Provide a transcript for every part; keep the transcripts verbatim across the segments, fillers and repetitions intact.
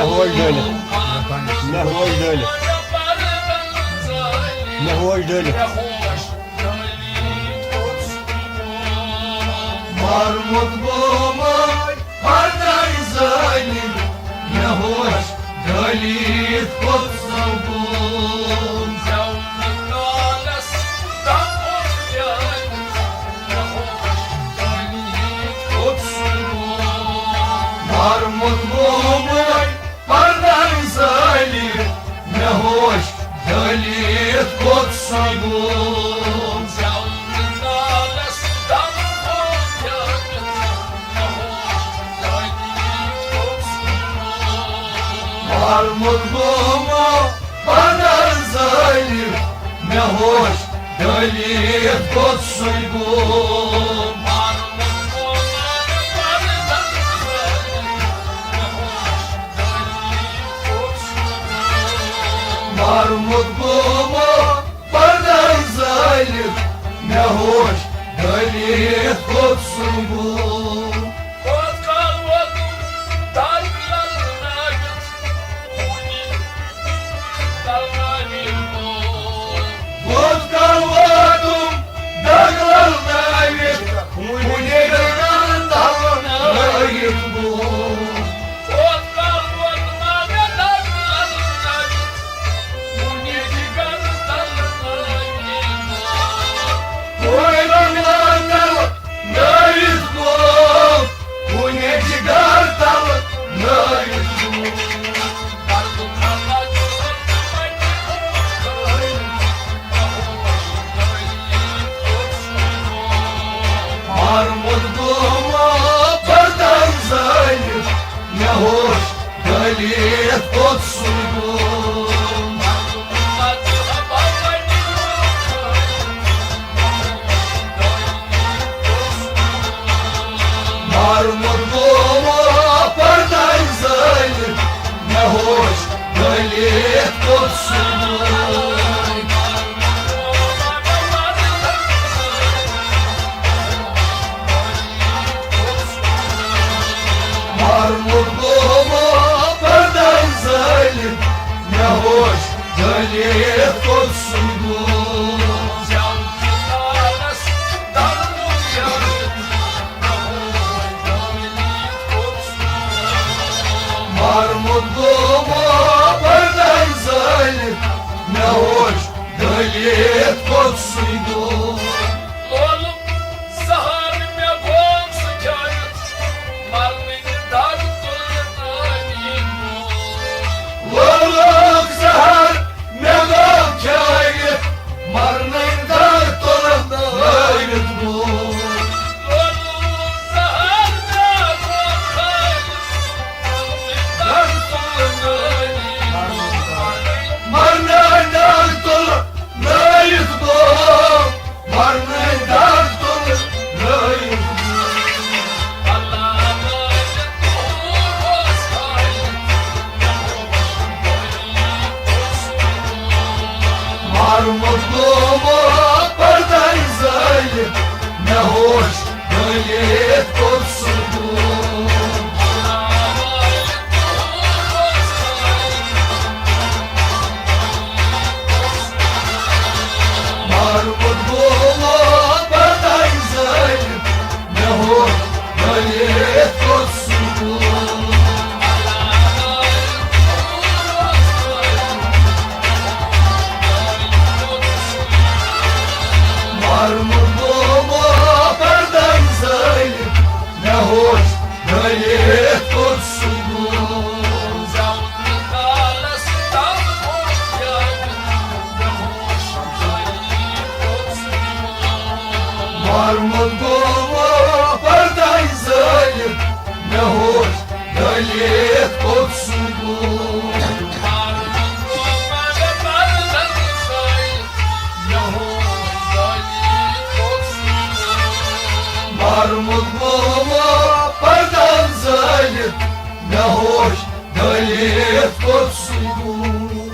ہوش ڈٲلِتھ، مےٚ ہوش ڈٲلِتھ، مےٚ ہوش ڈٲلِتھ۔ مارمُت گوٚمُت پردَے زٲلِتھ، مےٚ ہوش ڈٲلِتھ پوٚت سُہ گوٚم۔ مارمُت گوٚمُت پردَے زٲلِتھ، مےٚ ہوش ڈٲلِتھ پوٚت سُہ گوٚم۔ مارمُت گوٚمُت پردَے زٲلِتھ، مےٚ ہوش ڈٲلِتھ پوٚت سُہ گوٚم۔ مارمُت گوٚمُت پردَے زٲلِتھ، مےٚ ہوش ڈٲلِتھ پوٚت سُہ گوٚم۔ بہت کال واتُم دگ للنٲوِتھ، وُنہِ گٔے تَلنٲوِتھ بہٕ۔ وُنہِ گٔے تَلنٲوِتھ بہٕ۔ نٲوِتھ گوٚو، کُنہِ جِگر تَل نٲوِتھ گوٚو۔ مارمُت گوٚو پردَے زٲلِتھ، مےٚ ہوش ڈٲلِتھ پوٚت سُہ گوٚو۔ مارمُت گوٚو پردَے زٲلِتھ، مےٚ ہوش ڈٲلِتھ پوٚت سُہ گوٚو۔ مارمُت گوٚو پردَے زٲلِتھ، مےٚ ہوش ڈٲلِتھ پوٚت سُہ گوٚو۔ مارمُت گوٚو پردَے زٲلِتھ، مےٚ ہوش ڈٲلِتھ پوٚت سُہ گوٚو۔ لولُک زہر مےٚ گوم سُہ کھیٲوِتھ، مرنٕکۍ دگ تُلنٲوِتھ۔ لولُک زہر مےٚ گوم کھیٲوِتھ، مرنٕکۍ دگ تُلنٲوِتھ گوٚو۔ لولُک زہر مےٚ گوم کھیٲوِتھ، مرنٕکۍ دگ تُلنٲوِتھ۔ مرنٕکۍ دگ تُلنٲوِتھ گوٚو۔ مرنٕے دگ تُل نٲوِتھ۔ مارمُت گوٚو پردَے زٲلِتھ، مےٚ ہوش ڈٲلِتھ پوٚت سُہ گوٚو۔ مارمُت گوٚو پردَے زٲلِتھ، مےٚ ہوش ڈٲلِتھ پوٚت سُہ گوٚو۔ مارمُت گوٚو پردَے زٲلِتھ، مےٚ ہوش ڈٲلِتھ پوٚت سُہ گوٚو۔ مارمُت گوٚو پردَے زٲلِتھ، مےٚ ہوش ڈٲلِتھ پوٚت سُہ گوٚو۔ مارمُت گوٚو پردَے زٲلِتھ، مےٚ ہوش ڈٲلِتھ پوٚت سُہ گوٚو۔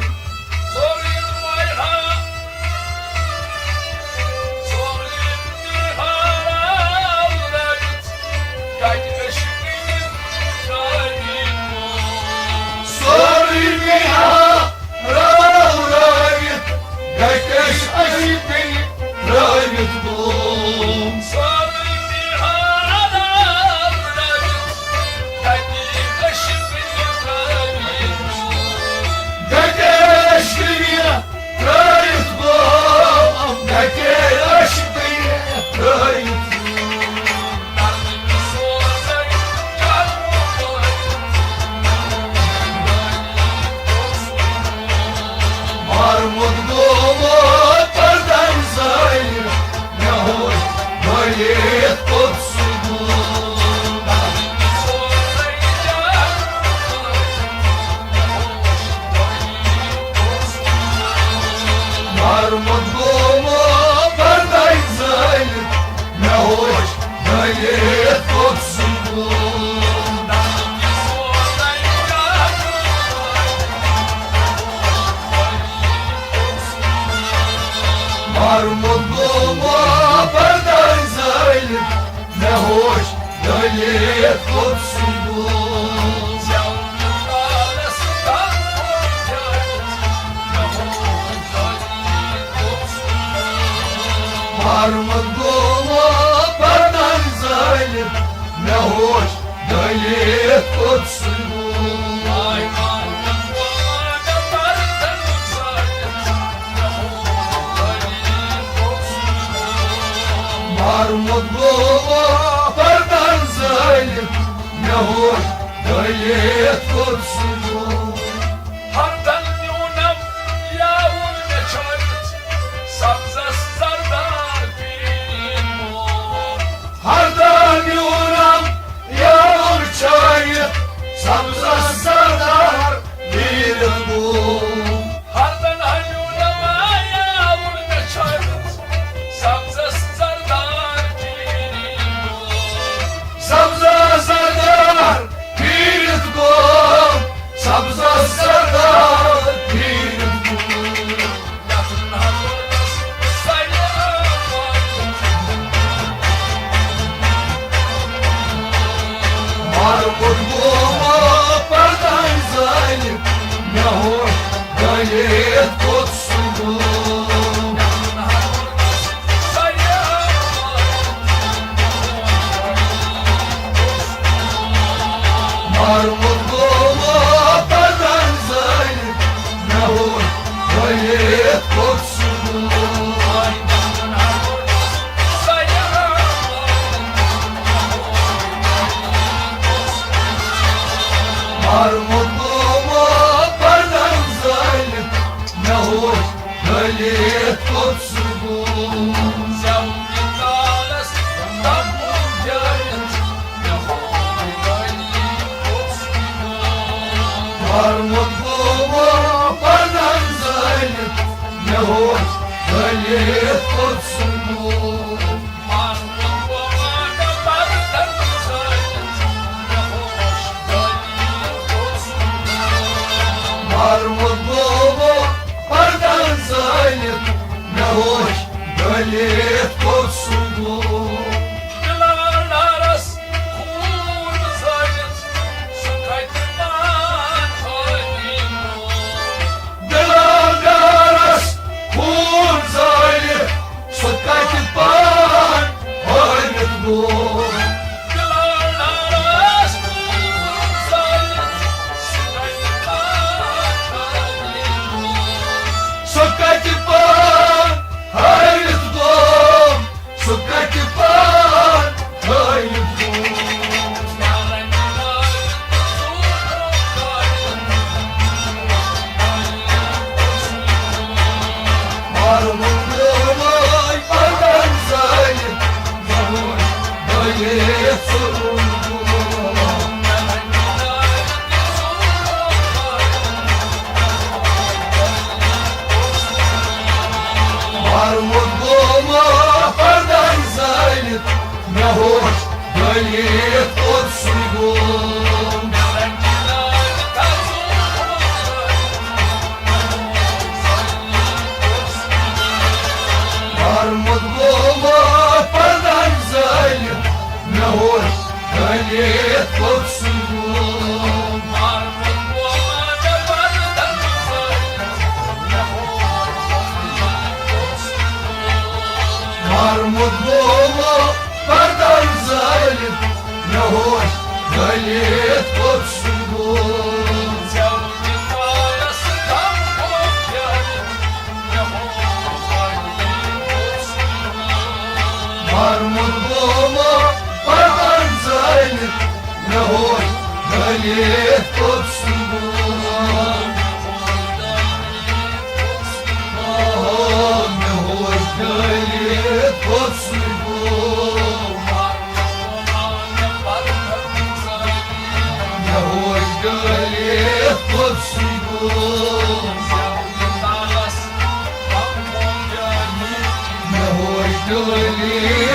مطلوبہ پرداے زٲلِتھ، مےٚ ہوش ڈٲلِتھ کوٚت سُہ گوٚو۔ مارمُت گوٚو پرداے زٲلِتھ، مےٚ ہوش ڈٲلِتھ کوٚت سُہ گوٚو۔ مارمُت گوٚو پرداے زٲلِتھ، مےٚ ہوش ڈٲلِتھ کوٚت سُہ گوٚو۔ ہردن نیونم یاوُر مےٚ چھٲوِتھ سبزس زردار پیٖنت گوٚو۔ ہردن نیونم یاوُر چھٲوِتھ سبزس زردار پیٖنت گوٚو۔ ہردن نیونم یاوُر مےٚ چھٲوِتھ سبزس زردار پیٖنت گوٚو۔ سبزس زردار پیٖنت گوٚو۔ سبزس زردار پیٖنت گوٚو۔ مارمُت گوٚو پرداے زٲلِتھ، مےٚ ہوش ڈٲلِتھ کوٚت سُہ گوٚو۔ مارمُت گوٚو پرداے زٲلِتھ، مےٚ ہوش ڈٲلِتھ کوٚت سُہ گوٚو۔ مارمُت گوٚو پرداے زٲلِتھ، مےٚ ہوش ڈٲلِتھ کوٚت سُہ گوٚو۔ مارمُت گوٚو پرداے زٲلِتھ، مےٚ ہوش ڈٲلِتھ کوٚت سُہ گوٚو۔ مارمُت گوٚو پرداے زٲلِتھ، مےٚ ہوش ڈٲلِتھ کوٚت سُہ گوٚو۔ دِلدارس خوٗن زٲلِتھ، سُہ کتہِ پان ہٲوِتھ گوٚو۔ دِلدارس خوٗن زٲلِتھ، سُہ کتہِ پان ہٲوِتھ گوٚو۔ دِلدارس خوٗن زٲلِتھ، سُہ کتہِ پان ہٲوِتھ گوٚو۔ سُہ کتہِ پان ہٲوِتھ گوٚو۔ سُہ کتہِ پان ہٲوِتھ گوٚو۔ مارمُت گوٚو پرداے زٲلِتھ، مےٚ ہوش ڈٲلِتھ سُہ گوٚو۔ مارمُت گوٚو پرداے زٲلِتھ، مےٚ ہوش ڈٲلِتھ کوٚت سُہ گوٚو۔ مارمُت گوٚو پرداے زٲلِتھ، مےٚ ہوش ڈٲلِتھ کوٚت سُہ گوٚو۔ مارمُت گوٚو پرداے زٲلِتھ، مےٚ ہوش ڈٲلِتھ کوٚت سُہ گوٚو۔ مارمُت گوٚو پرداے زٲلِتھ، مےٚ ہوش ڈٲلِتھ کوٚت سُہ گوٚو۔ آ، مےٚ ہوش ڈٲلِتھ کوٚت سُہ گوٚو۔ مےٚ ہوش ڈٲلِتھ کوٚت سُہ گوٚو۔ مےٚ ہوش ڈٲلِتھ